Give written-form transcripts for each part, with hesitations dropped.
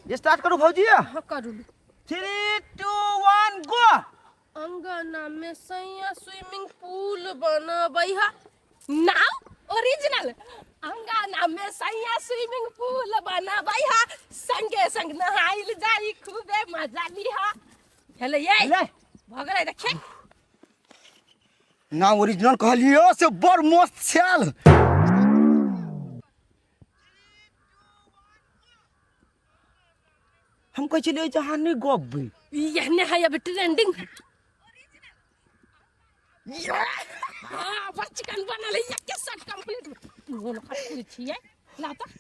Start करू भौजी। हाँ, करू। 3 2 1 गो। अंगना में सैया स्विमिंग पूल बनबै हा, नाव ओरिजिनल। अंगना में सैया स्विमिंग पूल बनबै हा, संगे संग नहाइल जाई, खूबे मजा लिहा। हेलो ये। ले। भऽ गेलै, देखिए। ना ओरिजिनल कहलियो से बड़ मस्त छल। हम कहै छलियै जे अहाँ नहि गबबै। एहने है अभी ट्रेंडिंग। हाँ, बड़ चिकन बनल है, एके शर्ट कंप्लीट। मोन खटकुर छियै। ला तऽ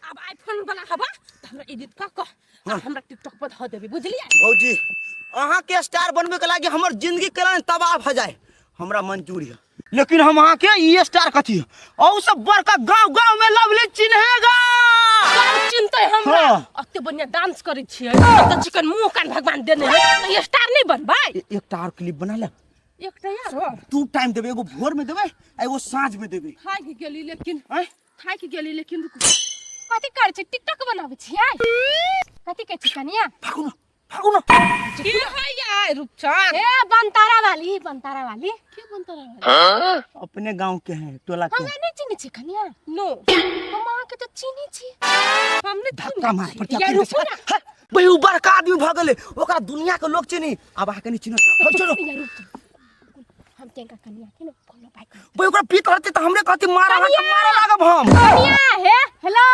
आब आईफोन वाला हवा तऽ हमरा एडिट कऽ कऽ आ हमरा टिकटॉक पर धऽ देबै, बुझलियै? भौजी, अहाँके स्टार बनबै के लागी हमर जिंदगी केना तबाह भऽ जाय, हमरा मंजूर है, लेकिन हम अहाँके ई स्टार कथी औ सब बड़का गांव गांव में लवली चिन्हेगा। सब चिन्हतै हमरा। हाँ। अते बढ़िया डांस करै छियै, अते चिकन मुंह कान भगवान देने है, तऽ ई स्टार नहि बनबै? एकटा और क्लिप बना ले। एकटा यार। दू टाइम देबै, एगो भोर में देबै आ एगो साँझ में देबै। थाकि गेली लेकिन। आँय? थाकि गेली लेकिन, रुकू। कथी करै छी? टिकटॉक बनाबै छियै? कथी कहै छी कनिया? भागू ना, भागू ना। की है यार रूपचंद? ए बनतारा वाली, बनतारा वाली। के बनतारा वाली? अपने गांव के हैं, टोला के। हमरा नहीं चिन्है छी कनिया? नो। हम अहाँके तऽ चिन्है छी। हम नहि। धक्का मार पर। या, रुकू ना। भाई, उ बड़का आदमी भऽ गेलै, ओकरा दुनिया के लोग चिन्ही, आब अहाँके नहि चिन्हत। हँ, चलो। या, रुकू, हम टेंका कनिया के ने फॉलो बैक। भाई, ओकरा पीत रहतै तऽ हमरे कहती मार, अहाँके मारे लागब हम। कनिया हे, हेलो।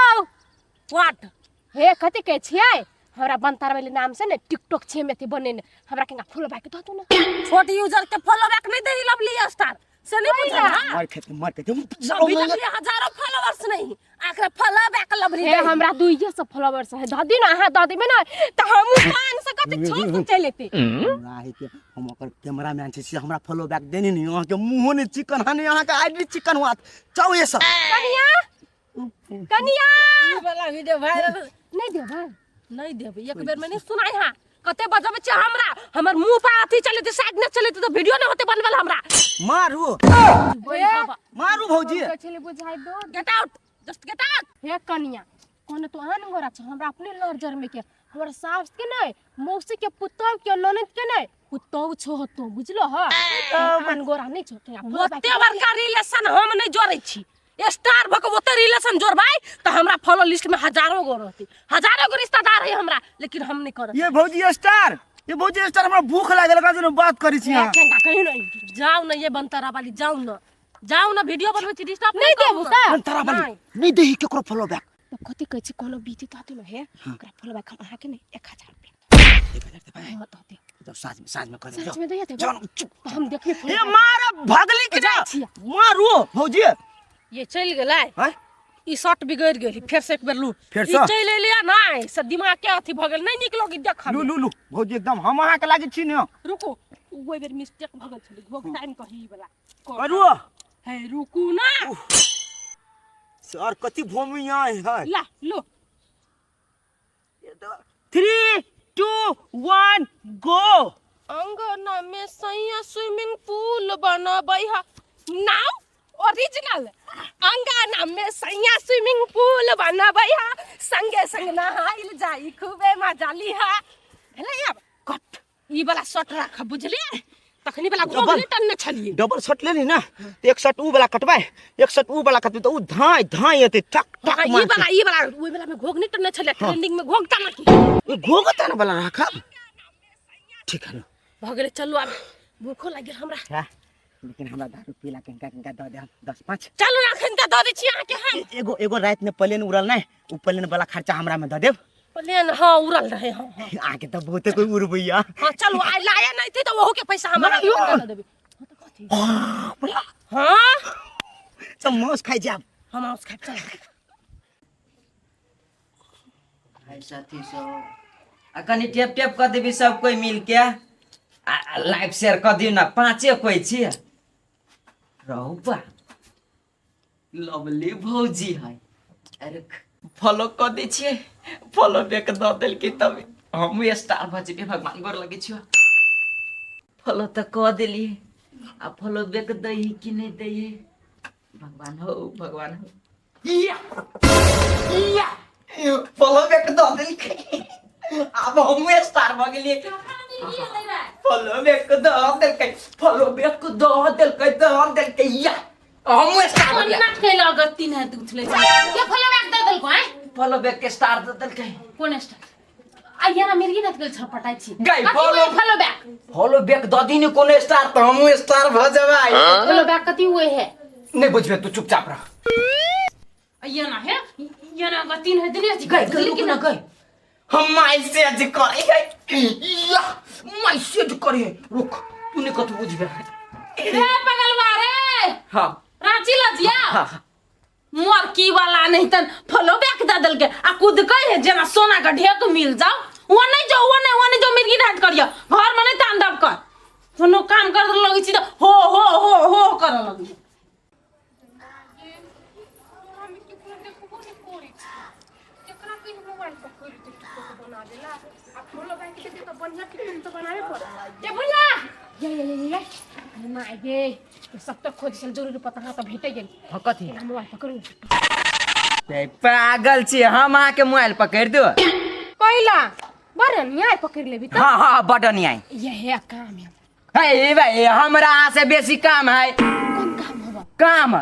What? हे, कथी कहै छियै? हमरा बनतारा वाली नाम से ने टिकटॉक छै में अथी बनेने, हमरा केना फॉलो बैक दऽ दू ने। छोट यूजर के फॉलो बैक नहीं दे लवली स्टार से नहीं बुझल। हाँ? मार खेते, मार खेते। अभी तक ये हजारों फॉलोअर्स नहीं, आखिर फॉलो बैक लवली हे दे। हमरा दुइये सौ फॉलोअर्स है, दऽ दी ने अहाँ, दऽ देबै ने तऽ हमहूँ 500 कथी 600 चलि एतै। हमरा है के हम ओकर कैमरा मैन छी से हमरा फॉलो बैक देने नहीं, अहाँके मुँहो नहीं चिकन हने, अहाँके आईडी चिकन हुआ चाउ ये सब। कनिया, कनिया। ई वाला वीडियो वायरल। नहि देबै? नहीं देबै। एक बेर में नहीं सुनाई। हां, कते बजबै छै हमरा, हमर मुंह पर अथी चलेते, साइड न चलेते तऽ वीडियो न होते बनबल हमरा। मारू, मारू भौजी। कहै छलै बुझाइ दो। Get out, just get out. हे कनिया, कोनो तो आन गोरा छै, हमरा अपने लड़ जरमे के हमर सास के नहीं, मौसी के पुतहु के ननद के नहीं, पुतहु छो होतो, बुझलो? ह, आन गोरा नहीं छो। ओते बड़का रिलेशन हम नहीं जोड़ै छी। स्टार भऽ के ओते रिलेशन जोड़बै तऽ हमरा फॉलो लिस्ट में हजारों गो रहतै, हजारों गो रिश्तेदार है हमरा, लेकिन हम नहीं करब। ये भौजी स्टार, ये भौजी स्टार, हमरा भूख लागल, एकरा से बात करै छी अहाँ। कहीं नहीं। जाउ न ये बनतारा वाली, जाउ न, जाउ न, वीडियो बनबै छी, डिस्टर्ब नहीं देबू तऽ? अंतरा वाली। नहीं। नहीं देही केकरो फॉलो बैक। तऽ कथी कहै छी, कोनो बीती तऽ ने? हे, ओकरा फॉलो बैक हम अहाँके ने 1000 रुपया। 1000 देबै? हाँ, दऽ देब। जब साँझ में, साँझ में कर साँझ में दैया देबै। जाओ, चुप। तऽ हम देखबै ये मार भगली के जाइ छियै। मारू भौजी। ये चलि गेलै। हैं? ई शर्ट बिगड़ि गेल, फेर से एक बेर लू। फेर ई से? चलि एलियै नहि से दिमाग के अथी भऽ गेल, नहि नीक लगी देखऽ। लू लू लू भौजी, एकदम हम अहाँके लागै छी ने। रुकू, ओहि बेर मिस्टेक भऽ गेल छलै, घोघ टाइम कही वाला। करू। हे, रुकू ना। सर, कथी भूमि आए है? ला लो। 3 2 1 गो। अंगना में सैया स्विमिंग पूल बनबै हा, नाव ओरिजिनल। अंगना में सैया स्विमिंग पूल बनबै हा, संगे संग नहाइल जाई, खूबे मजा लिहा। भेलै? आब कट। ई वाला शर्ट राख, बुझलियै? तखनी वाला डबल। घोघ टनने छलियै। डबल शर्ट लेली ना, तो एक शर्ट ऊ वाला कटबै, एक शर्ट ऊ वाला कटबै, तो ऊ धाय धाय एतै टक टक। हाँ, ई मारतै। वाला, ई वाला, ओहि वाला में घोघ नहीं टनने छलियै, ट्रेंडिंग में घोघ टनल। ई घोघ तान वाला राखब, ठीक है ना? भऽ गेलै, चलू, आब भूखो लागि गेल हमरा। हाँ, लेकिन हमरा दारू पीला किनका किनका दऽ देब 10 5। चलू ने, अखन तऽ दऽ दै छी अहाँके हम। एगो एगो राति में प्लेन उड़ल नहीं, उ प्लेन वाला खर्चा हमरा में दऽ देब। प्लेन हाँ उड़ल रहे, हाँ हाँ। अहाँके तऽ बहुते कोई उड़बैया। हाँ, चलू, आइ लाया नहीं थी तऽ ओहू के पैसा हमरा नहीं, यौ। दऽ देबै। हाँ, तऽ कथी? हाँ। सब मांस खाइ जाब। हम मांस खाइ चल। हाय साथी सब, आ कनि टेप टेप कऽ देबी सब कोइ मिलके, आ लाइव शेयर कऽ दियौ ने। पाँचे कोइ छी। रहू बा, लवली भौजी है। अरे, फॉलो कऽ दै छियै, फॉलो बैक दऽ देलकै, तब हमहूँ स्टार भऽ जेबै। भगवान, गोर लगै छियौ। फॉलो तऽ कऽ देलियै, आ फॉलो बैक दै है कि नहि दै है? भगवान हो, भगवान हो। या या, फॉलो बैक दऽ देलकै। आब हमहूँ स्टार भऽ गेलियै। फॉलो बैक दऽ देलकै, फॉलो बैक दऽ देलकै, दऽ देलकै या हमहूँ स्टार भऽ गेलियै। कोना कैला गति नहीं दूध ले के फॉलो बैक दे देलको हैं? फॉलो बैक के स्टार दऽ देलकै। कोन स्टार? आ यहाँ मिर्गी नत गेल छपटाइ छी। गई, कथी follow- हुए फॉलो बैक? फॉलो बैक दऽ दी ने कोनो स्टार तऽ हमहूँ स्टार भऽ जेबै। फॉलो बैक कथी हुए है? नहि बुझबै तू, चुपचाप रह। आ यहाँ है यहाँ गति नहीं दिने छी। गई गई, रुक ना गई, हम मैसेज करे है या मैसेज करे है, रुक तू ने कथू बुझबे। रे पगलवा रे। हाँ। रांची लजिया। हाँ। मोरकी वाला नहीं तन फॉलो बैक दे देलके आ कूद के है जेना सोना के ढेक मिल जाओ। वो नहीं जो वो नहीं वो नहीं जो मिर्गी ढाट करियो घर में नहीं तांडव कर, कोनो काम कर लगै छी त हो हो हो हो कर लगै। हम केकरो देखबो नहि करै छी, केकरा कहि मोबाइल पकड़ि के टिकटॉक बना देला आ फॉलो बैक के तऽ बढ़िया टिकटॉक तऽ बनाबे पड़त। ये भैया ये ये ये ये अरे माय गे, सब तऽ खोज छल जरूरी पता तऽ भेटे गेल। हाँ, कथी? मोबाइल पकड़ू। ए, पागल छी, हम अहाँके मोबाइल पकड़ि दू? कैला बड़ अन्याय पकड़ लेबी तऽ। हाँ हाँ, बड अन्याय। यह काम है। हे भाई, हमरा अहाँ से बेसी काम है। कोन काम हबा? काम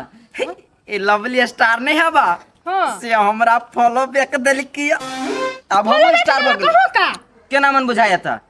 ए लवली स्टार नहीं हबा? हाँ। से हमरा फॉलो बैक देलकी, अब हम स्टार भऽ गेल। कहो का केना मन बुझाया त?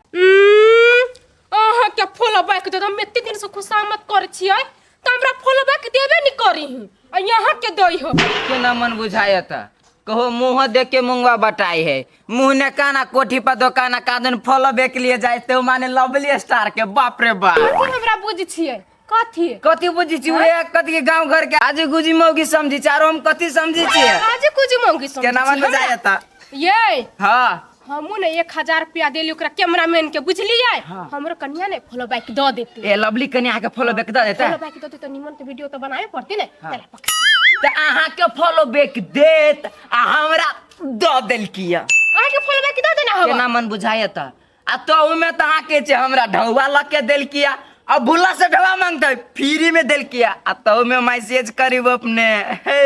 अहाँ के फॉलो बैक दे, हम एते दिन से खुशामद करै छियै तऽ हमरा फॉलो बैक देबे नहीं करी आ यहाँ के दै हो। केना मन बुझाया त? कहो मुंह देख के मुंगवा बटाई है, मुंह ने काना कोठी पर दोकाना कादन फॉलो बैक लिए जाए तो माने लवली स्टार के, बाप रे बाप। कथी हमरा बुझ छियै? कथी कथी बुझी छी? उहे कथी के गांव घर के आजू गुजी मौगी समझी चारो, हम कथी समझी छियै? आज कुछ मंगी समझी केना मन छी हमरा? बुझाया त? ये हाँ। हमू ने 1000 रुपया देली ओकरा कैमरामैन के, बुझलियै? हाँ। हमरो कनिया ने फॉलो बैक दऽ देते। ए लवली कनिया के फॉलो बैक दऽ देते? फॉलो बैक दऽ देते, निमन के वीडियो तो बनावे पड़ते ने। हाँ। चला पकड़। तऽ अहाँ के फॉलो बैक देत आ हमरा दऽ देलकी। अहाँ के फॉलो बैक दऽ देना हवा। केना मन बुझाया त? आ तो ओमे तऽ अहाँ के छै हमरा ढौआ लऽ के देलकी आ भूला से ढौआ मांगते फ्री में देलकी आ तो ओमे मैसेज करीब अपने। हे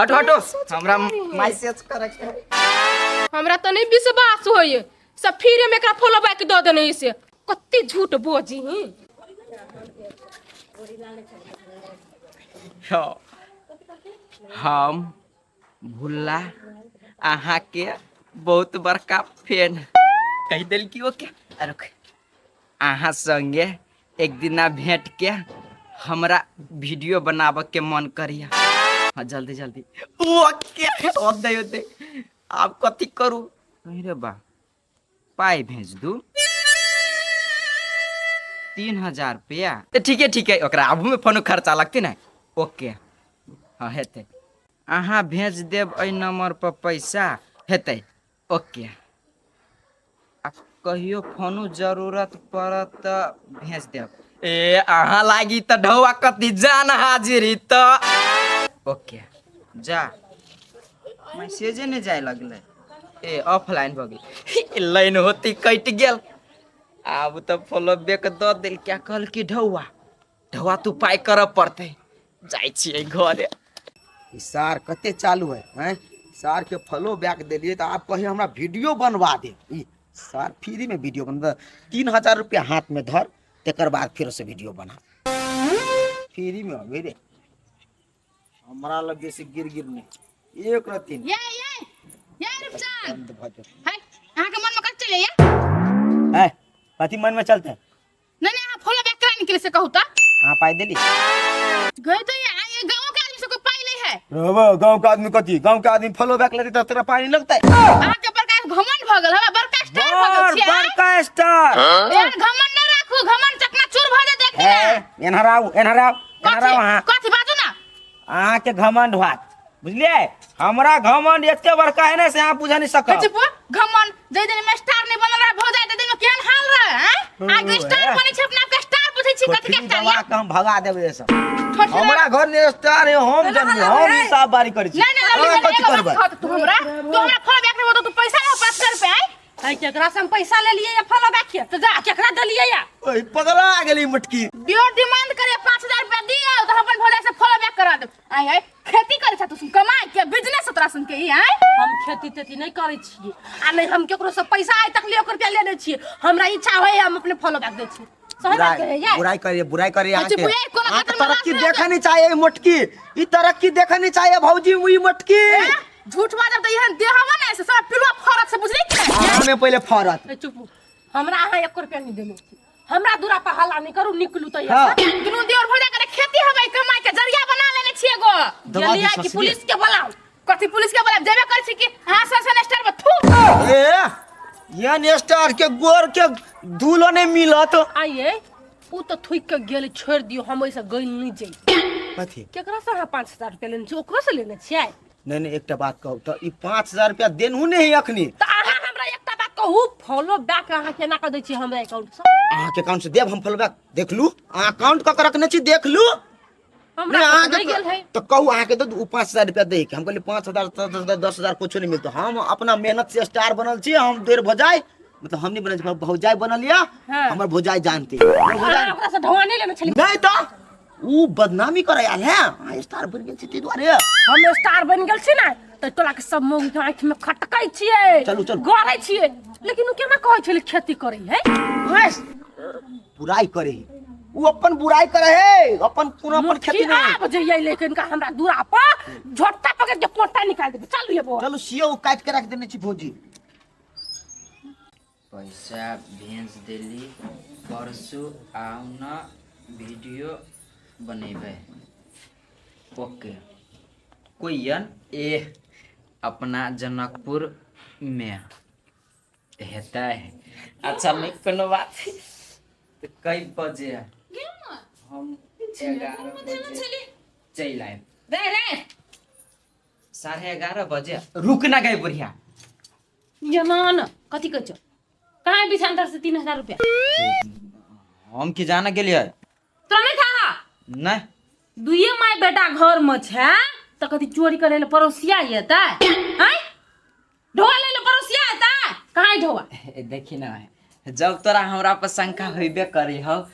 हटो हटो, हमरा मैसेज करे के है। हमरा तऽ नहीं विश्वास होइए, सब फ्री में एकरा फॉलो बैक दऽ देने से कते झूठ बोजी ही। हाँ। हम भुल्ला अहाँ के बहुत बड़का फैन कहि देलकी। ओके रुक, अहाँ संगे एक दिना भेंट के हमरा वीडियो बनाबऽ के मन करिया। हाँ जल्दी जल्दी। ओके ओते ओते आब कथी करू? अरे बा पाइ भेज दू 3000 रुपया तऽ ठीक है ठीक है, ओकरा आबू में फोनो खर्चा लगतै ने। ओके हाँ हेतै, अहाँ भेज देब एहि नंबर पर पैसा हेतै। ओके आ कहियो फोनो जरूरत पड़त तऽ भेज देब। ए अहाँ लागी तऽ ढौआ कथी जान हाजिरी तऽ। ओके जा, मैसेजे नहि जाय लगलै। ए ऑफलाइन भऽ गेल, लाइन होती कटि गेल। आब तऽ फॉलो बैक दऽ देल क्या कहल कि ढौआ ढौआ तू पाइ करऽ पड़तै। जाइ छियै घरे। ई सार कते चालू है हैं? सार के फॉलो बैक देलिए तो आप कही हमरा वीडियो बनवा दे। ई सार फ्री में वीडियो बनवा, 3000 रुपया हाथ में धर, तेकर बाद फिर से वीडियो बना फ्री में। अबे रे हमरा लग जैसे गिर गिर नहीं एक रत्ती नहीं। ये ये ये रूपचंद बंद भऽ जेतै। है अहाँ के मन में कथी चले ये? है कथी मन में चलते? नहीं नहीं, अहाँ फॉलो बैक करा निकले से कहू त। अहाँ पाइ देली? गए तो ये ये गांव के आदमी सबको पाई ले है। रहबो गांव के आदमी कथी? गांव के आदमी फॉलो बैक लेते त तोरा पानी लगतै। अहाँ के बड़का घमंड भ गेल, हमरा बड़का स्टार भ गेल छियै। बड़का स्टार। एहन घमंड न राखू, घमंड चकनाचूर भ जायत एक दिना। ए, एन्हर आउ, एन्हर आउ, एन्हर आउ। अहाँ कथी बाजू ना? अहाँ के घमंड होत बुझलियै? हमरा घमंड एते बड़का है ना से अहाँ बुझ नहीं सकब। चुप, घमंड जै दिन में स्टार नहीं बनल रहे भ जाय दिन में केहन हाल रहे हैं? आगे स्टार बनै छै, अपना आप के स्टार बुझै छी। कथी के स्टार? दबा के हम भगा देबै सब। ठोठरा। हमरा घर में स्टार है, हम जन्म हम हिसाब बारी करै छी। नहीं नहीं लवली, अहाँ कथी एगो बात करबै? कहत तू हमरा, तू हमरा फॉलो बैक देबो तो तू पैसा ना 5000 रुपया आय। है केकरा से हम पैसा ले लिए या फॉलो बैक के तो जा केकरा देलिए या? ओए पगला गेली मुटकी। दियो डिमांड करे 5000 रुपया दियो तो हम अपन भौजाई से फॉलो बैक करा देब। आय आय खेती करे छ तू सुन कमाई के बिजनेस तोरा सुन के ई आय। हम खेती तेती नहीं करै छियै आ नहीं हम केकरो से पैसा आइ तक ले रुपया लेने छियै। हमरा इच्छा होय हम अपने फॉलो बैक दै छियै। सही बात बुराई कहै यार। बुराई करिए, बुराई करिए। अच्छा, अहाँके बुराई कोनो अहाँके खतरनाक तरक्की नहि देखै नहीं चाहिए ई मोटकी, ई तरक्की देखै नहीं चाहिए भौजी ई मोटकी। ए, झूठ बाजब त एहन देह हवा ने से सब पिलुआ फरत से बुझली कि नहीं? हमें पहिले फरत। ए, चुप, हमरा अहाँ 1 रुपया नहीं देने छी। हमरा दूरा पर हल्ला नहीं करू, निकलू तो हाँ। दुनू देवर भौजा करे खेती हवे कमाई के जरिया बना लेने छियै गो। दबा दी गेलियै कि ससुरी। पुलिस के बोलाउ? कथी पुलिस के बोलाब? जेबे करै छी कि हां सर सर स्टार में थू। ए ये स्टार के गोर के धूलो नहीं मिलत। आइए उ तो थुक के गेल, छोड़ दियो, हम ओइसे गइल नहीं जाई। कथी केकरा से अहाँ 5000 रुपया लेने छियै? ओकरो से लेने छियै? नहीं नहीं, एकटा बात कहू तऽ ई 5000 रुपया देनहु नहीं है अखनी। तऽ अहाँ हमरा एकटा बात कहू, फॉलो बैक अहाँ केना कऽ दै छियै हमरा अकाउंट से? अहाँके अकाउंट से देब हम फॉलो बैक। देख लू अहाँ अकाउंट कऽ के रखने छी, देख लू। हमरा नहीं, तऽ अहाँके नहि गेल है। तऽ कहू अहाँके तऽ उ 5000 रुपया दै के। हम कहलियै 5000, 7000, 10,000 कुछो नहीं मिलतो। हम अपना मेहनत से स्टार बनल छी, हम देर भौजाई, मतलब हम नहीं बनल छी, भौजाई बनल या। हाँ। हमर भौजाई जानते। हमर भौजाई अहाँ ओकरा से ढौआ नहीं लेने छली? नहीं तऽ उ बदनामी करे आयल है, अहाँ स्टार बन गेल छी ताहि दुआरे। हम स्टार बन गेल छी ना तऽ टोला के सब मौगी के आँखि में खटकै छियै, चलू, चलू। गड़ै छियै, लेकिन उ केना कहै छलै खेती करै है? बस बुराई करे है उ, अपन बुराई करे है, अपन कोनो अपन खेती नहीं। आब जइयै लेकिन का हमरा दूरा पर झोटा पकड़ के पोटा निकाल देबै। चलू ये बौआ। चलू, सियो काटि के रख देने छी भौजी। पैसा भेज देली, परसू आउ न वीडियो बनेबै। ओके कोइन ए अपना जनकपुर में हेतै। अच्छा नहीं कोनो बात। तऽ कई बजे हम 11 बजे चलि आयब। रे रे 11:30 बजे। रुक ना गई बुढ़िया। जमान कथी कहै छौ? कहाँ बिछान तर से 3000 रुपया? हम की जाना गेलियै? तोरा नहीं था? नहीं। दुइये माय बेटा घर में छै तऽ कथी चोरी करे ले पड़ोसिया एतै? आँय ढोआ ले ले पड़ोसिया एतै? कहाँ है ढोआ? ए, देखी ना, जब तोरा हमरा पर शंका होइबे करी हौ,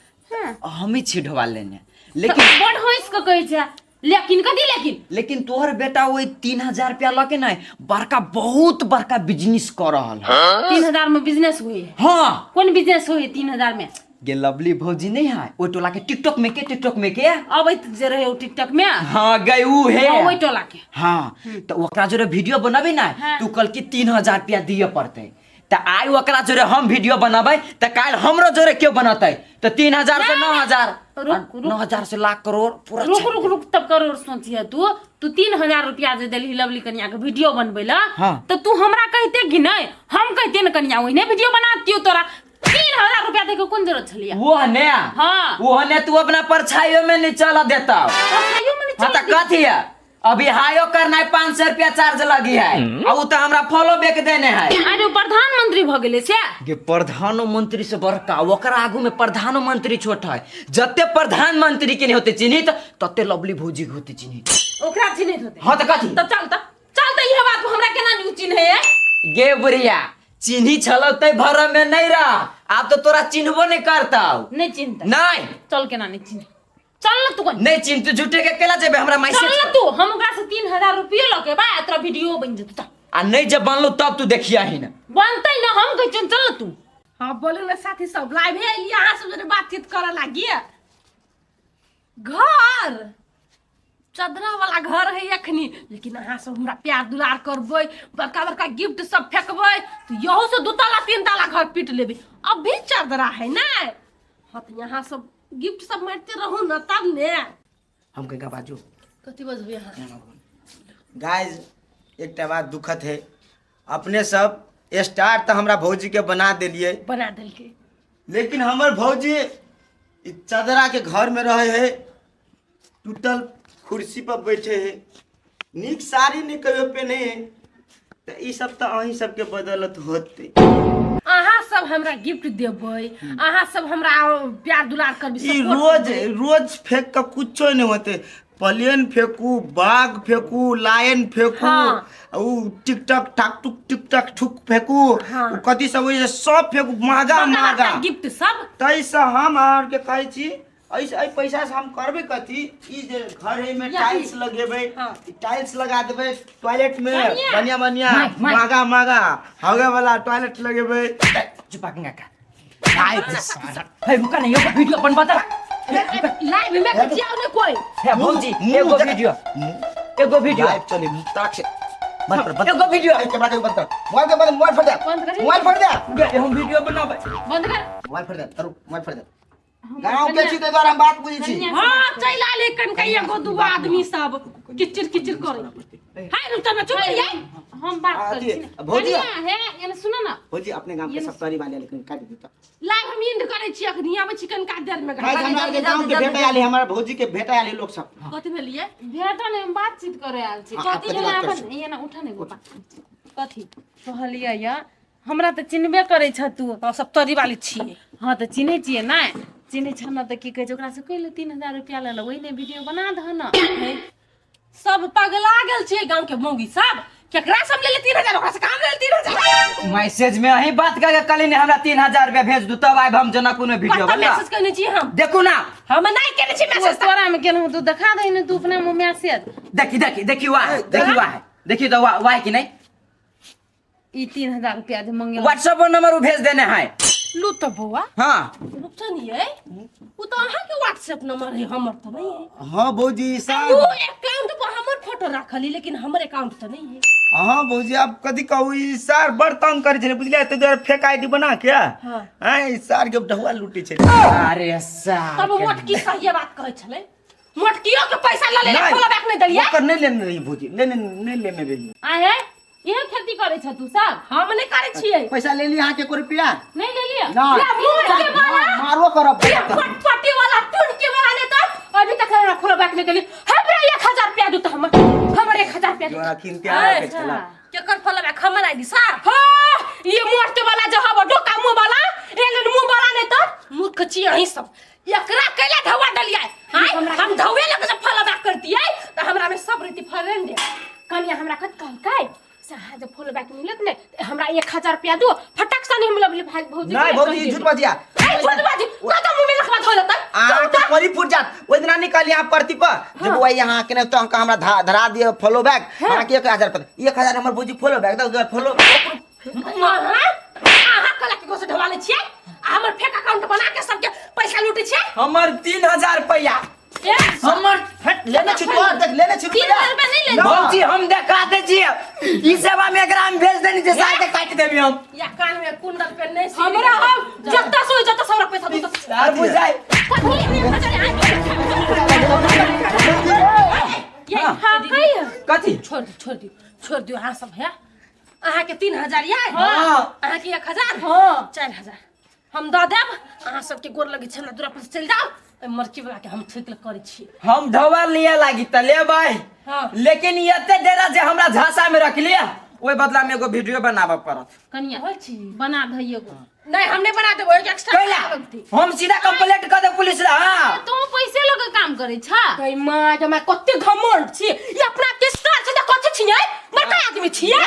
हम ही छी ढोआ लेने, लेकिन बड़ होइस के कहै छै लेकिन कथी लेकिन? लेकिन तोहर बेटा वही 3000 रुपया लके ना बड़का बहुत बड़का बिजनेस कर रहल है। 3000 में बिजनेस हुई है? हाँ। कौन बिजनेस हुई 3000 में? गे लवली भौजी नहीं है ओइ टोला के टिकटॉक में के टिकटॉक में के अबैत जे रहे ओ टिकटॉक में? हाँ गई ऊ है। हाँ, ओइ टोला के। हाँ तो ओकरा जोरे वीडियो बनाबे ना। हाँ। तू कल की 3000 रुपया दिए पड़ते त आइ ओकरा जोरे हम वीडियो बनाबै त काल्हि हमरो जोरे केओ बनतै त 3000 से 9000, रुक, रुक। 9000 से लाख करोड़ पूरा। रुक रुक रुक, तब करोड़ सोचिए तू। तू 3000 रुपया जे देलही लवली कनिया के वीडियो बनबै ला। हाँ। तो तू हमरा कहते कि नहीं हम कहते न कनिया ओहिने वीडियो बना दियो, तोरा 3000 रुपया दे के कोन जरूरत छलिया? वो ने। हाँ। वो ने तू अपना परछाइयो में नहीं चला देता। परछाइयो में नहीं। हाँ त कथी है अभी हायो करना है, 500 रुपया चार्ज लगी है आ उ तो हमरा फॉलो बैक देने है। अरे प्रधानमंत्री भ गेलै से। गे प्रधानमंत्री से बड़का, ओकरा आगू में प्रधानमंत्री छोट है। जते प्रधानमंत्री के नहीं होते चिन्हित तते लवली भौजी के होते चिन्हित। ओकरा चिन्हित होते? हाँ त कथी? तब चल त चल त इहे बात हमरा केना नहीं चिन्हे है? गे बुढ़िया चिन्ही छलो ते भरम में नहीं रह, आब तो तोरा चिन्हबो नहीं करता। नहीं चिन्हता? नहीं। चल केना नहीं चिन्ह, चल न तू कहीं। नहीं चिन्ह, तू झूठे के केला जेबे हमरा चल मैसेज न तू, हम ओकरा से 3000 रुपये लके बा तोरा वीडियो बन जेतौ चल। आ नहीं जब बनलो तब तू देखिया ही ना। बनतै न, हम कहै छियौ चल न तू। हाँ बोलू ना साथी सब, लाइव है एलियै अहाँ सब जरे बातचीत करऽ लागिए। घर चदरा वाला घर है अखनी, लेकिन अहाँ सब हमरा प्यार दुलार करबै, बड़का बड़का गिफ्ट सब फेंकबै तो यहू से 2 ताला 3 ताला घर पीट लेबै। अभी चदरा है ना। हाँ तो यहाँ सब गिफ्ट सब मारते रहू ना तब ने। हम कहीं बाजू? कथी बजबै अहाँ? गाइज एकटा बात दुखद है, अपने सब स्टार तो हमरा भौजी के बना देलिए। बना देलकै। लेकिन हमर भौजी ई चदरा के घर में रहे है, टूटल कुर्सी पर बैठे है, नीक साड़ी नहीं कहियो पहने है, तो ई सब तो अहीं सबके बदौलत होते। अहाँ सब हमरा गिफ्ट देबै, अहाँ सब हमरा प्यार दुलार करबै, ई support रोज करबै। रोज फेंक के कुछो नहीं होते। प्लेन फेंकू, बाघ फेंकू, लायन फेंकू। हाँ। उ टिकटक टाक टुक टिकटक ठुक फेंकू। हाँ। उ कथी सब होइ छै, सब फेंकू, महगा बड़का महगा बड़का गिफ्ट सब। ताहिसँ हम अहाँके कहै छी ऐसे एहि पैसा से हम करबै कथी? ई जे घर है में टाइल्स लगेबै, ई टाइल्स लगा देबै टॉयलेट में, बढ़िया बढ़िया मागा मागा हगे वाला टॉयलेट लगेबै। चुपा का आई हे रुका नहीं, एगो वीडियो बनबा त। लाइव में खिचियाओ ने कोई। हे भौजी, मुँह एगो देखा। वीडियो, एगो वीडियो। लाइव चली ताक से बंद कर, बंद। एगो वीडियो। ए, कैमरा के बंद कर, मोबाइल के बंद, मोबाइल फोड़ दे। बंद करी। मोबाइल फोड़ दे। हम वीडियो बनाबै। बंद कर। मोबाइल फोड़ दे तरु, मोबाइल फोड़ दे। गांव के छी ते द्वारा हम बात बुझी छी। हाँ, चलि आले कनका एगो दूगो आदमी सब किचिर किचिर करे हाय। रुक त, चुप रहियै। हम बात करै छी ने। भौजी। कनिया, हे एने सुन ना। भौजी, अपने गांव के सब तरी वाले लेकिन काट दी त। लाइव हम इंड करै छी, अखनी आबै छी कनका देर में। भाई, हमरा के गांव के भेट आले, हमारा भौजी के भेट आले लोग सब। कथी भेलियै? भेटल नहि, हम बातचीत करे आयल छी। हाँ, कथी कथी भेलै? बात करै अपन एना उठा ने गोपा। कथी कहलियै या हमरा तऽ चिन्हबे करै छ तू। हम सब तरी वाली छियै। हँ तऽ चिन्है छियै नहि? चिन्है छ ने तऽ की कहै छै, ओकरासँ कहि ले 3000 रुपया ले ले, ओहिने वीडियो बना दह ने। सब पगला गेल छियै गांव के मौगी सब। केकरा सब ले ले 3000? ओकरा से काम ले ले 3000? मैसेज में अही बात करके कहली ने, हमरा 3000 रुपया भेज दू तब आबि हम जनकपुर में वीडियो कत बना। मैसेज केने छी हम? देखू ना। हम नहीं केने छी मैसेज। तोरा में केलहुँ, तू देखा दही ने तू अपना मुँह मैसेज। देखी देखी देखी, वाह देखी, वाह देखी तो, वाह वाह कि नहीं? ई 3000 रुपया जे मंगेलहुँ व्हाट्सएप पर नंबर वो भेज देने है। लू तो बौआ। हाँ। रुपचन ये उ तो अहाँ के व्हाट्सएप नंबर है, हमर तो नहीं है। हाँ भौजी उ साहब। अकाउंट पर हमर फोटो राखल है, लेकिन हमर अकाउंट तो नहीं है। हाँ भौजी, आप कथी कहू, ई सार बड़ तंग करै छलै बुझलियै, ताहि दुआरे फेक आईडी बना के। हाँ। हाँ, ई सार के ढौआ लूटै छै। अरे साहब। तब मोटकी सही बात कहै छलै, मोटकियो के पैसा ल ले, फॉलो बैक नहीं देलियै। ओकर नहि लेने रही भौजी, नहि नहि लेने रही। आय हे, इहे खेती करै छ तू सब? हम नहीं करै छियै। पैसा ले ली अहाँके एको रुपया? नहीं ले लिया। नहीं। या मोट के वाला। मारबो करब। या फटफटी वाला टुनकी वाला ने तो अभी तक हमरा फॉलो बैक नहीं देली। हमरा 1000 रुपया दू त हमर हमर 1000 रुपया दू। जोड़ा कीन के आबै के छला। केकर फॉलो बैक हमर आईडी सर? हाँ, ये मोट वाला जो हब डोका मुंह वाला एलन मुंह वाला ने तो मूर्ख छी अहीं सब। एकरा कैला धौआ डलियै? आय हम धौए लगे से फॉलो बैक करतियै त हमरा में सब रीति फ्रेंड है। कनिया हमरा कत कहलकै से अहाँ जे फॉलो बैक मिलत ने तऽ हमरा 1000 रुपया दू फटक से। नहीं हम लवली भाई भौजी नहीं के भौजी, कहि झूठ देबै। बजिया। ए झूठ बाजी कत मुंह में लखवा धो लेतै। अहाँके परी फूट जात। ओहि दिना निकाली अहाँ प्रति पर जब वही अहाँ के नहि तो अहाँके हमरा धरा दिअ फॉलो बैक। अहाँके 1000 पर 1000 हमर भौजी फॉलो बैक दऽ फॉलो। अहाँ अहाँ कला के गोसे ढवा ले छियै आ हमर फेक अकाउंट बना के सबके पैसा लूटै छियै। हमर 3000 रुपया। ए हमर लेने छी तोहर, देख लेने छी। 3000 रुपया नहीं लेने। भौजी, हम देखा दे छियै, ई सेवा में एकरा हम भेज देनी छै, साल के काटि देबी हम। या कान में कुंडल पे नहीं सी हमरा हम जत्ता सोई जत्ता हमरा पैसा दू त। आर बुझाइ। ये हाँ कहि। कथी? छोड़ दियो, छोड़ दियो, छोड़ दियो। अहाँ सब है, अहाँ के 3000 या हाँ। अहाँ के 1000। हाँ। 4000 हम दऽ देब। अहाँ सबके गोर लगै छै, हमरा दूरा पर से चलि जाउ। एहि मरची वाला के हम ठीक करै छी। हम ढौआ लिए लागी तऽ लेबै। हाँ। लेकिन ई एते देरा जे हमरा झांसा में रखलिए, ओहि बदला में एगो वीडियो बनाबऽ पड़त। कनिया बना दही एगो। नहीं, हम नहीं बना देबो, एक एक्स्ट्रा कैला हम सीधा कंप्लेंट कर दे पुलिस ला। हाँ। तू पैसे लऽ के काम करै छ। गई माँ जमा कते घमंड छी। ई अपना के स्टार छै त कथि छियै? बड़का आदमी छियै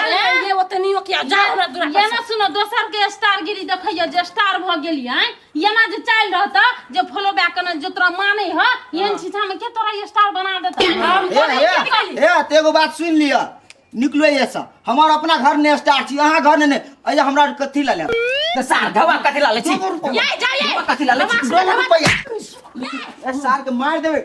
ये, ओतनी ओ किया जा हमरा दूरा पर ये ना सुनो, दोसर के स्टार गिरी देखैया जे स्टार भऽ गेलियै, एना जे चालि रहत जे फॉलो बैक करना जे तोरा मानै ह, एहन छीछा में के तोरा स्टार बना देता? हम ए ए ए, तऽ एगो बात सुनि लिअ, निकलो एहिसँ। हमर अपना घर ने स्टार छी, अहाँ घर ने नहि। अइया हमरा कथी लऽ लेब? तऽ सार ढौआ कथी ला लै छी? दू रुपैआ। ये जा ये। ढौआ कथी ला लै छी? दू रुपैआ। ए सार के मारि देबै।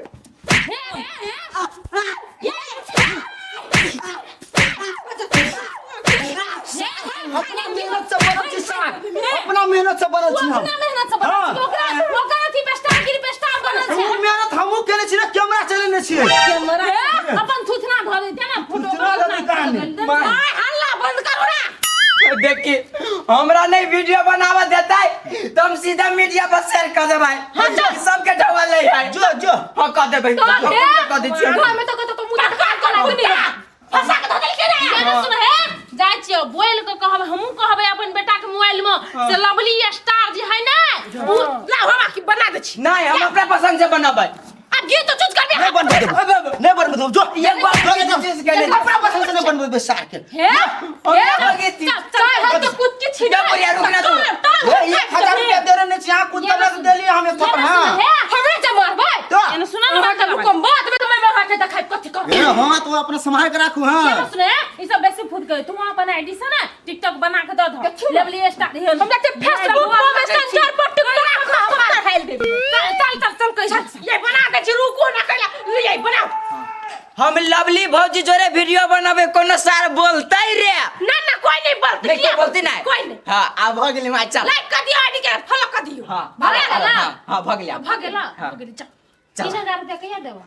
अपना मेहनत से बनल छी सार, अपना मेहनत से बनल छी हम। अपना मेहनत से बनल हाँ। छी, ओकरा ओकरा अथी पे स्टार गिरी पे स्टार बनल छै। हमहूँ मेहनत हमहूँ केने छी ने, कैमरा चलेने छियै। हे, अपन थुथना धऽ देते ना फोटो। थुथना धऽ देतै कहानी। आय हल्ला बंद करू ना। देखी, हमरा नहीं वीडियो बनावा देतै तऽ हम सीधा मीडिया पर शेयर कर देबै सबके ढौआ लै है। जो जो। हाँ, कर देबै। तो हे, कर दै छियै। घर में तो कतौ तो मुदा काट के लाबी नहीं। फंसा के धऽ देलकै रे। ये ना सुन हे, जाइ छियो बोल के कहब, हमहूँ कहबै अपन बेटा के मोबाइल में से लवली स्टार जे है ना उ ला हमरा की बना दे छी। नहीं, हम अपना पसंद से बनाबै। अब गीत तो चूज करबे। नहीं बनबै देबै, नहीं बनबै देबै, जो एक बार जो, जो। चीज के अपना पसंद से नहीं बनबै देबै सार के। हे हे, हे, चाहे हम तो कुछ के छिना। जा बढ़िया, रुक ना तू। ए, 1000 रुपया दे रहने छी, अहाँ कुछ कमरा से देलियै हम एक थप्पड़। हाँ। हमरा जे मारबै। हां तो अपना संभाल के राखू हां। के सुने ई सब बेसी फूट गए तू अपन आईडी से ना टिकटॉक बना के दऽ दह लवली स्टार हे हम जाते फेसबुक पर मैसेंजर पर टिकटॉक पर हम चढ़ाइल देब। चल चल चल कहि ये बना दे छी, रुको ना कैला ये बनाओ। हम लवली भौजी जोरे वीडियो बनाबे कोनो सार बोलतै रे। ना ना कोई नहीं बोलते। नहीं कोई बोलती नहीं। कोई नहीं। हाँ आब भऽ गेलै माय चल। लाइक कर दियो, आईडी के फॉलो कर दियो। हाँ भऽ गेल ना? हाँ हाँ भऽ गेलै आब। भऽ गेल। हाँ। भऽ गेल, चल। चल। 3000 रुपया कहिया देबो?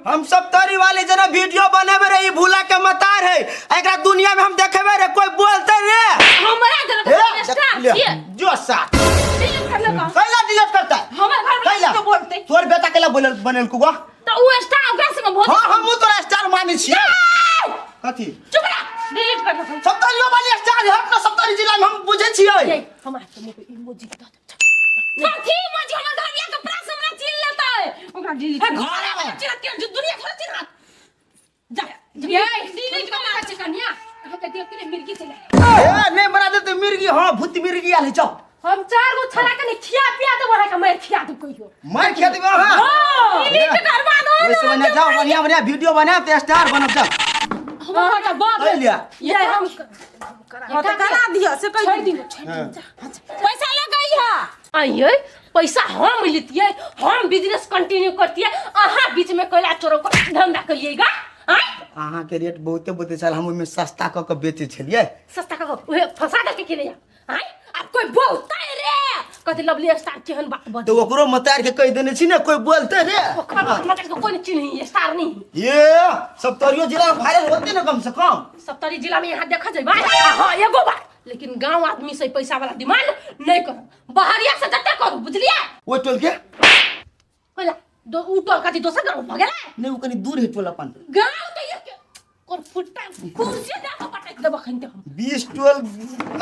हम सब तरी वाले जना वीडियो बनेबे रे, ई भूला के मतार है, एकरा दुनिया में हम देखेबे रे कोई बोलते रे। हमरा जरा ए, स्टार ले, छियै। जो साथ डिलीट कर लगा। कैला डिलीट करता? हमर घर कैला वाला तो बोलते। तोर बेटा कैला बोलल बनल कुआ? तो उ स्टार ओकरा संग भोज। हां हमहु तोरा स्टार मानै छियै। कथी? चुप रह, डिलीट कर लगा। सप्तरी वाली स्टार है अपना सप्तरी जिला में हम बुझे छियै। ये हमरा के मुंह पे इमोजी दऽ दे। कथी इमोजी? हमर घर वाला कपड़ा से हमरा चिल्ल लेतै। ओकरा डिलीट हे, घर वाला चिल्लत के दुनिया थोड़ा चिल्लत। जा ये डिलीट कर लगा कन्या अहाँ के देख के मिर्गी चले। ए नहीं बना दे तो मिर्गी। हां भूत मिर्गी आले चल। हम चार गो छड़ा के नहीं खिया पिया देबो, अहाँ के मार खिया देब कहियो। मार खिया देबो अहाँ? हां, डिलीट करवा दो। ओइसे बना जाओ, बढ़िया बढ़िया वीडियो बना ते स्टार बनब जाओ। अहाँ के बाप ले लिया। ये हम हाँ तो करा दियो से कहि छोड़ दियो, छोड़ दियो, जा। पैसा लगई है। आइए पैसा हम लितिए, हम बिजनेस कंटिन्यू करतिए, अहाँ बीच में कोयला चोरो को धंधा करिएगा। आय अहाँ के रेट बहुते बहुते छल, हम ओहिमे सस्ता कऽ के बेचै छलियै। सस्ता कऽ के उहे फंसा दे के नहीं। आय अब कोई बोलता है रे कथी लवली स्टार केहन बात बज तऽ ओकरो मतार के कहि देने छी ने कोई बोलते रे। ओकरा मतलब कोई नहीं चिन्ही स्टार नहीं। ये सप्तरियो जिला में वायरल होते ना कम से कम। सप्तरी जिला में यहाँ देखा जाए भाई। हाँ एगो बात, लेकिन गांव आदमी से पैसा वाला डिमांड नहीं करो, बाहरिया से जते करू, बुझलिए? ओहि टोल के पहिला दो उ टोल कथी दोसर गांव भऽ गेलै? नहीं, ओ कनी दूर है टोल अपन। गांव तो ये कोन फुट्टा कुर्सी दे के पटक देब अखन ते हम। 20 टोल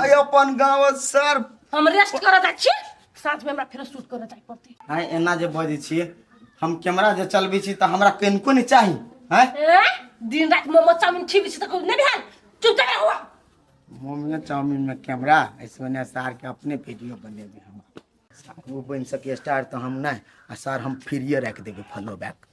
है अपन गांव सर। हम रेस्ट करऽ जाइ छी, साँझ में हमरा फेर शूट करऽ जाइ पड़तै। आइ एना जे बजै छियै, हम कैमरा जे चलबै छी तऽ हमरा कनिको नहि चाही। हैं? हैं? दिन राति मोमो चाउमिन खिबै छी तऽ कहू नहि भेल? चुपचाप रहू। मोमो चाउमिन में कैमरा ऐसे बढ़िया सार के अपने वीडियो बनेबै हम। सार ओ बनि सके स्टार तऽ हम नहि, आ सार हम फ्रीए राखि देबै फॉलो बैक।